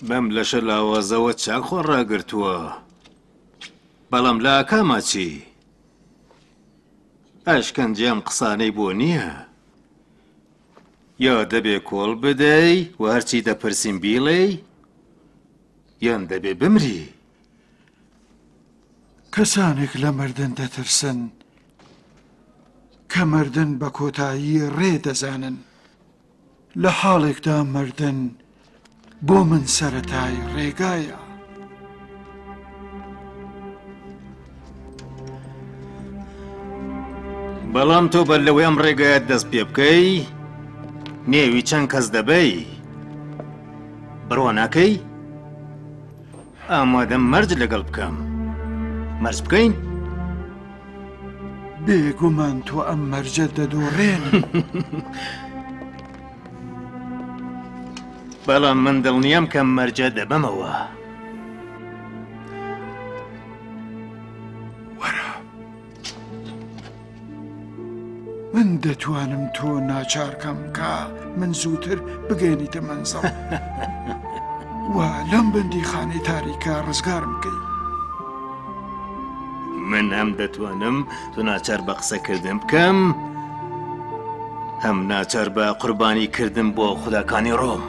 بەم لەشە لاوازەوە چاک خۆ ڕاگرتووە. بەڵام لە ئاکاما چی؟ ئەشکەنجە ئەم قسانەی بۆ نییە. یا دەبێ کۆڵ بدەی و هەرچی دەپرسین بیڵێی، یان دەبێ بمری. کەسانێک لە مردن دەترسن کە مردن بە کۆتایی ڕێ دەزانن. لە حاڵێکدا مردن بۆ من سەرەتای ڕێگایە. بەڵام تۆ بەر لەوەی ئەم ڕێگایەت دەست پێ بکەی نێوی چەند کەس دەبەی بڕوا ناکەی؟ ئامادەم مەرج لەگەڵ بکەم مەرج بکەین؟ بێگومان تۆ ئەم مەرجە دەدۆڕێنی. بەڵام من دڵنیام کە مەرجە دەبەمەوە. وەرە. من دەتوانم تۆ ناچارکەم کە من زووتر بگەێنیتە مەنزڵ و لەم بەندیخانەی تاریکە ڕزگارم بکەی. من هەم دەتوانم تۆ ناچار بە قسەکردن بکەم هەم ناچار بە قوربانی کردن بۆ خوداکانی ڕۆم.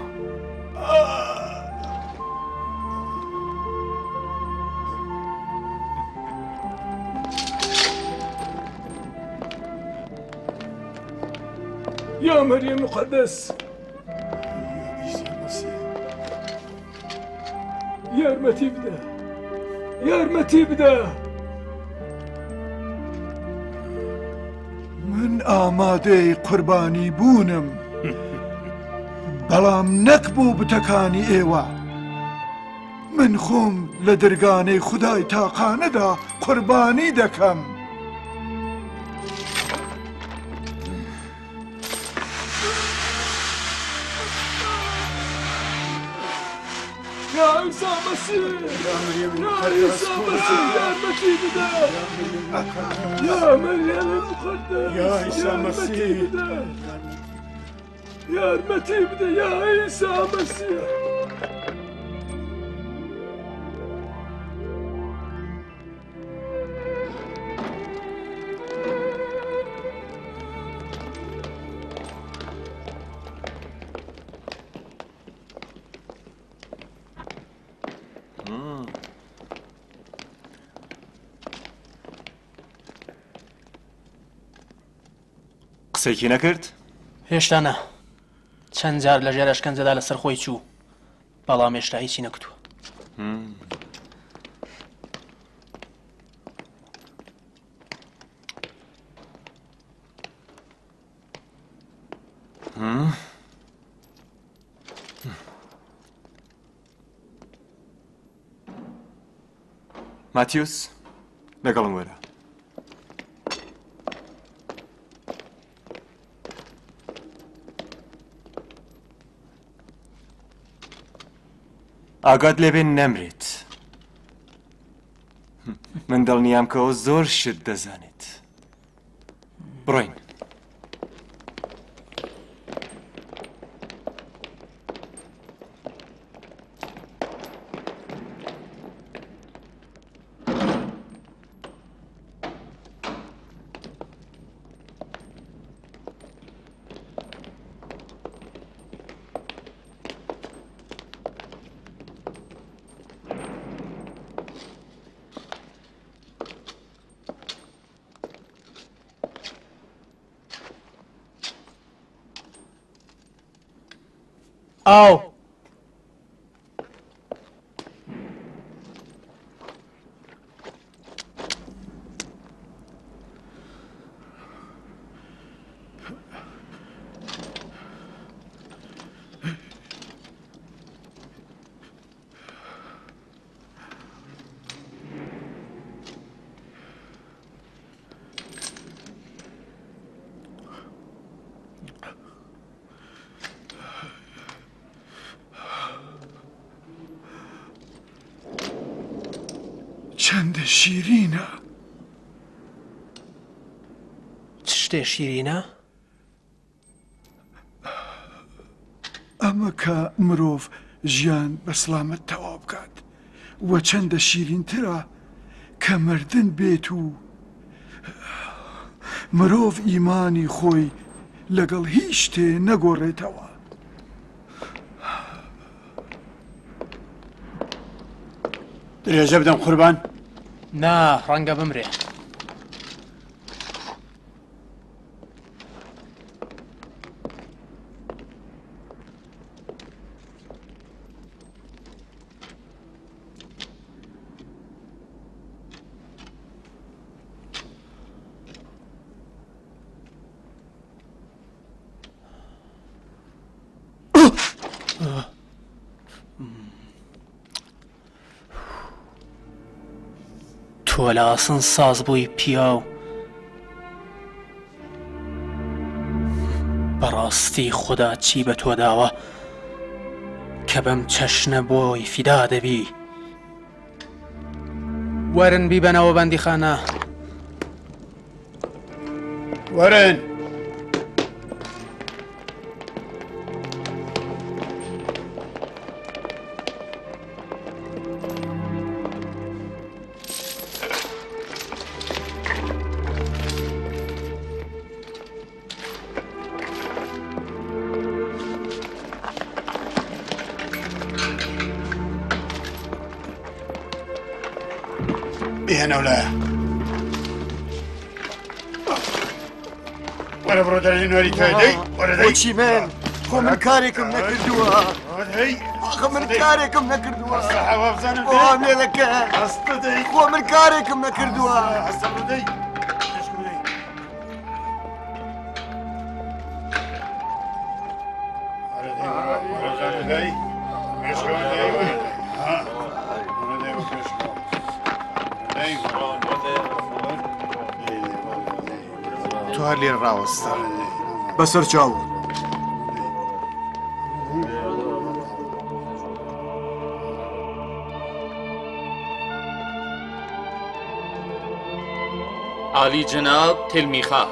یا مریم مقدس یارمەتی بدە یارمەتی بدە من ئامادەی قوربانی بوونم بەڵام نەک بۆ بتەکانی ئێوە من خۆم لە درگانەی خودای تاقانەدا قوربانی دەکەم. یا عیسی مەسیح یا عیسی مەسیح یارمەتی بدە یا مەریەمی مقەدەس یا عیسی مەسیح بدە یارمەتی بدە یا عیسی مەسیح. قسەیەکی نەکرد؟ هێشتا نا. چەند جار لەژێر ئەشکەنجەدا لەسەر خۆی چوو، بەڵام هێشتا هیچی نەکوتووە. ماتیوس لەگەڵم وەرە. ئاگات لێبێ نەمرێت. من دڵنیام کە ئەو زۆر شت دەزانێت. بڕۆین. ئاو. چەندە شیرینە. چ شتێ شیرینە؟ ئەمە کە مرۆڤ. ژیان بە سڵامەت تەواو بکات و چەندە شیرینترە کە مردن بێت و مرۆڤ ئیمانی خۆی لەگەڵ هیچ شتێ نەگۆڕێتەوە. درێژە بدەم قوربان؟ نا، ڕەنگە بمرێ. تۆ لە ئاسن ساز بووی پیاو بەڕاستی خودا چی بە تۆ داوە کە بەم چەشنە بۆی فیدا دەبی وەرن بیبەنەوە بەندیخانە. وەرن. بیهێنەوە لایە. وەرە بڕۆ دەرێ نوێری تۆ دەی وەرە دەی. بۆچی من؟ خۆ من کارێکم نەکردووە. ئاخە من کارێکم نەکردووە. بۆ وام لێ دەکەن. خۆ من کارێکم نەکردووە. تۆ هەر لێرە ڕاوەستە. بەسەر چاوم. عالی جەناب تلمیخا.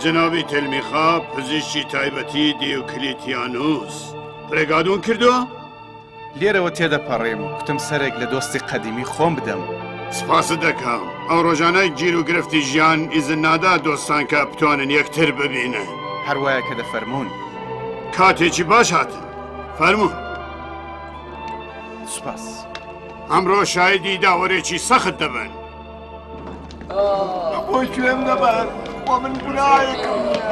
جەنابی تلمیخا پزیشکی تایبەتی دیوکلیتیانوس ڕێگات ون کردووە؟ لێرەوە تێدەپەڕیم، کوتم سەرێک لە دۆستی قەدیمی خۆم بدەم. سپاست دەکەم. ئەو ڕۆژانە گیر و گرفتی ژیان ئیزن نادا دۆستان کە بتوانن یەکتر ببینن. هەر وایە کە دەفەرموون. کاتێکی باش هاتن. فەرموون. سوپاس. ئەمڕۆ شایدی داوەرێکی سەخت دەبن. بۆ کوێم دەبەن؟ خۆ من گوناهێکم نییە.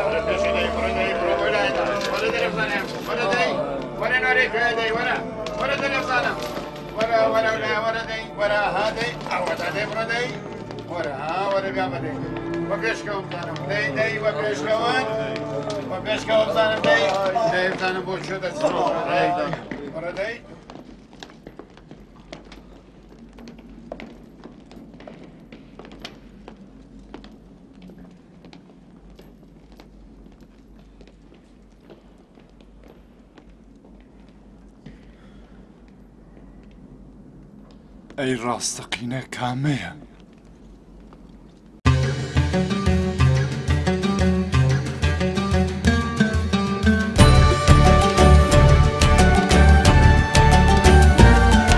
ئەی ڕاستەقینە کامەیە؟